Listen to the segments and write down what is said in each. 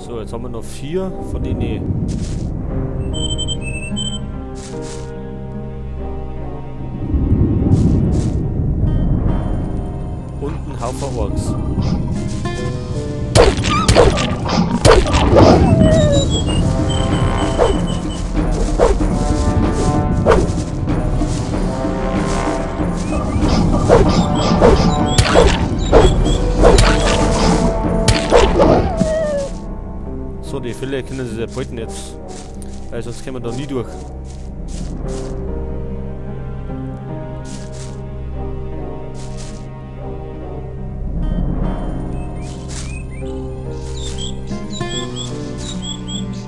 So, jetzt haben wir noch 4 von denen. Und ein Haufen Orks. So, die Fälle können sie erbeuten jetzt, weil sonst kämen wir da nie durch.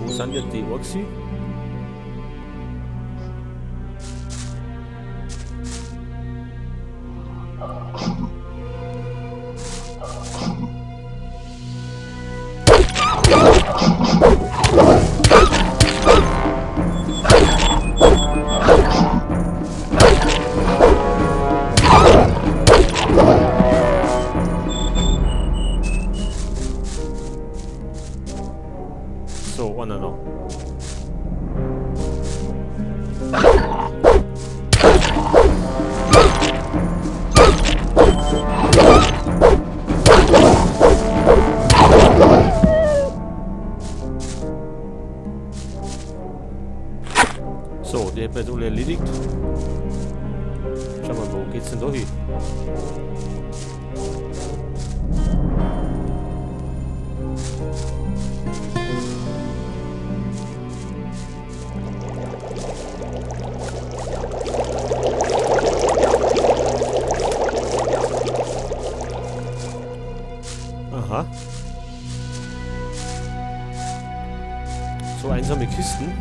Wo sind jetzt die Orks? So, einer noch. So, die hätten wir jetzt alle erledigt. Schau mal, wo geht's denn da hin? Aha. So einsame Kisten.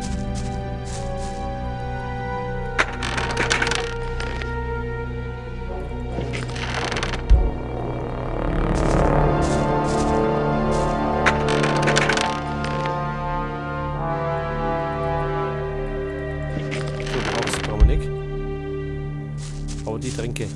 So, die Axt brauchen wir nicht. Aber die Tränke.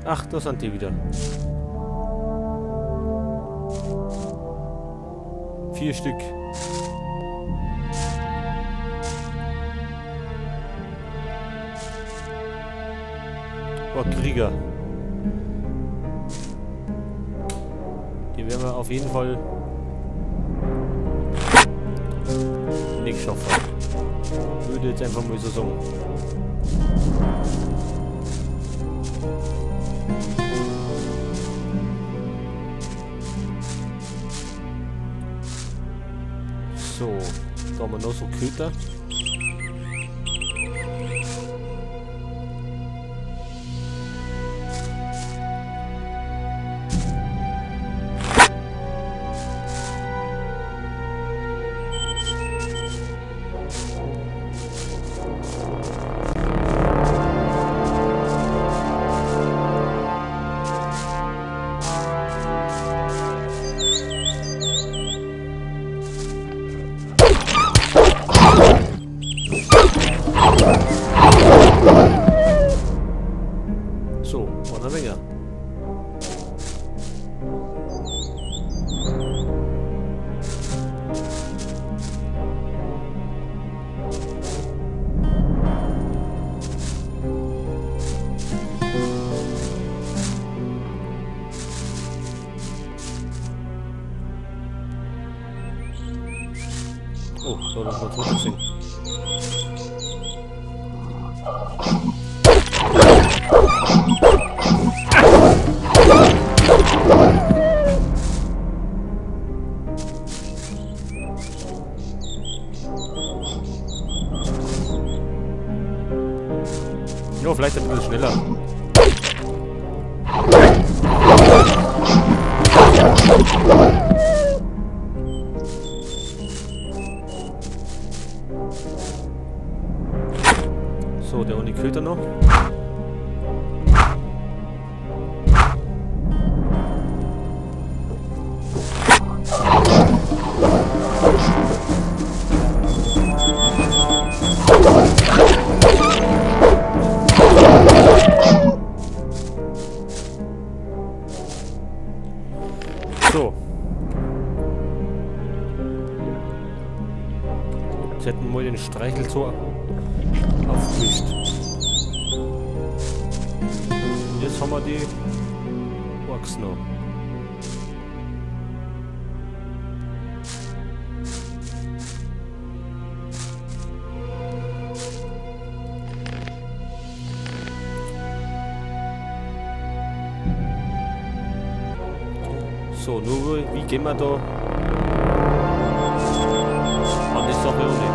Ach, da sind die wieder. 4 Stück. Oh, Krieger. Die werden wir auf jeden Fall nicht schaffen. Würde jetzt einfach mal so sagen. So, da haben wir noch so Köter. So, einer weniger. Oh, da hat noch was gesehen. Ja, vielleicht ein bisschen schneller. So, der ohne Köter noch. Jetzt hätten wir den Streichelzoo aufgewischt. Und jetzt haben wir die Orks noch. So, nur wie gehen wir da an die Sache ohne?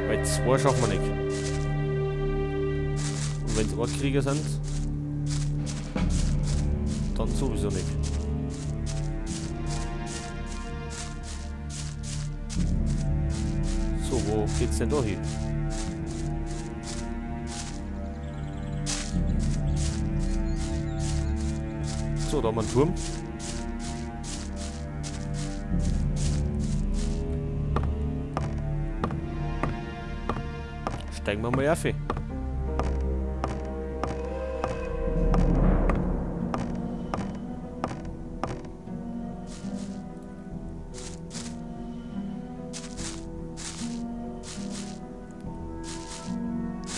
Weil zwei schaffen wir nicht. Und wenn es Orkkrieger sind, dann sowieso nicht. So, wo geht's denn da hin? So, da haben wir einen Turm. Steigen wir mal auf.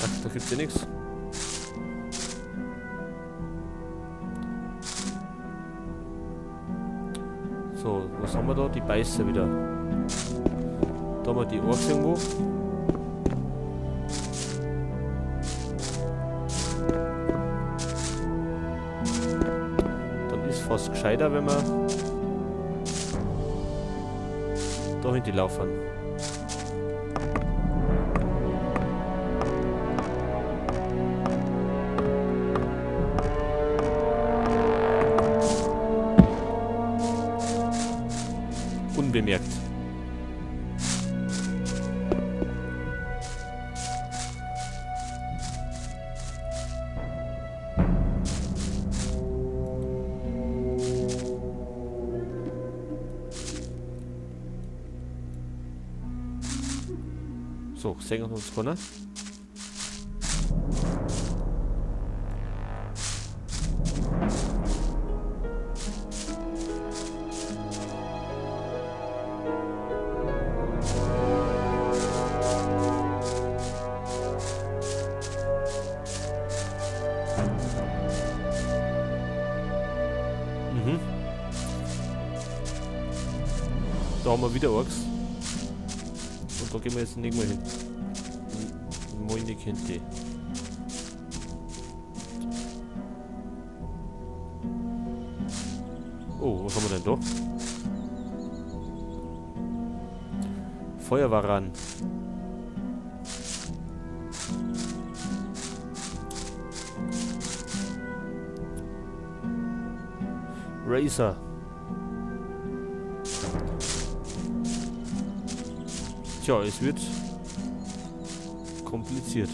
Ach, da gibt's ja nichts. So, was haben wir da? Die Beißer wieder. Da haben wir die Orks irgendwo. Dann ist fast gescheiter, wenn wir da hinten laufen. Unbemerkt. So, sehen wir uns keiner. Mhm. Da haben wir wieder Orks. Und da gehen wir jetzt nicht mehr hin. Meine Kinte. Oh, was haben wir denn da? Feuerwaran. Razor. Tja, es wird kompliziert.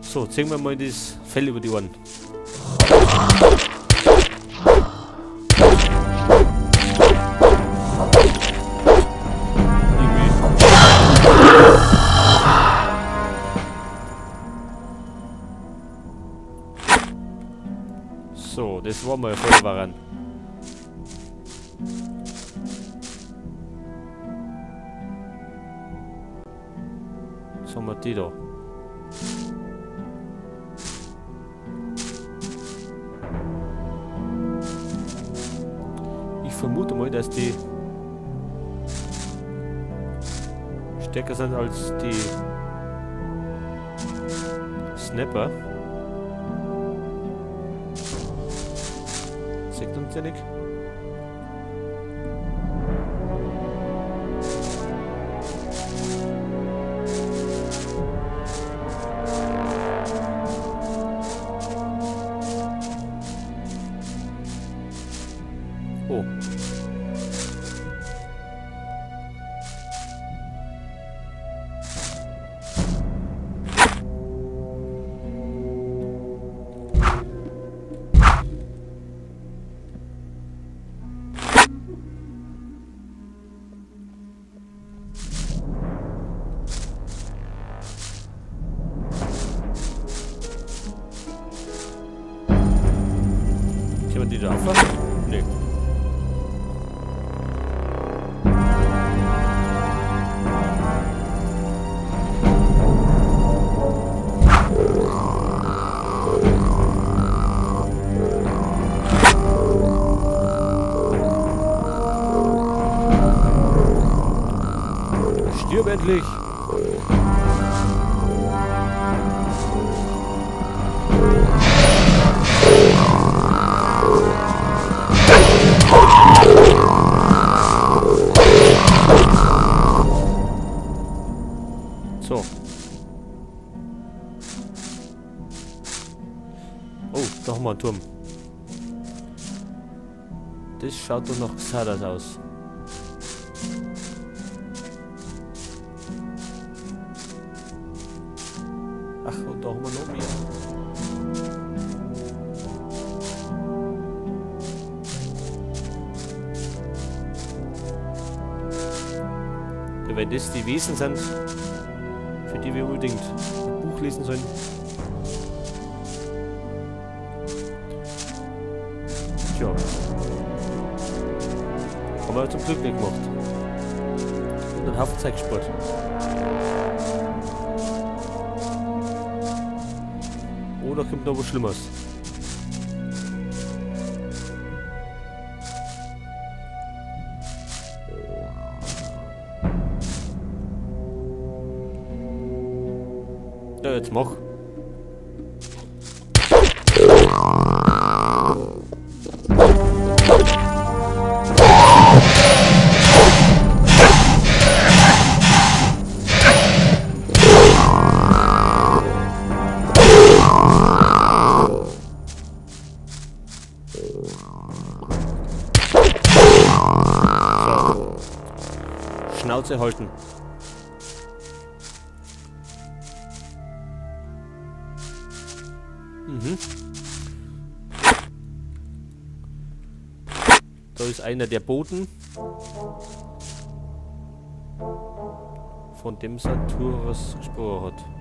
So, ziehen wir mal das Fell über die Ohren. So, das war mal voll Waran. Was haben wir die da? Ich vermute mal, dass die stärker sind als die Snapper. Sieht uns ja nicht. Oh. Ich da rauf? Nee. Stirb endlich! So. Oh, da haben wir einen Turm. Das schaut doch nach Xardas aus. Ach, und da haben wir noch mehr. Ja, wenn das die Wesen sind, für die wir unbedingt ein Buch lesen sollen. Tja. Haben wir zum Glück nicht gemacht. Und einen Haufen Zeit gespart. Oder kommt noch was Schlimmeres? Ja, jetzt mach. So. Schnauze halten. Mhm. Da ist einer der Boten. Von dem Saturas gesprochen hat.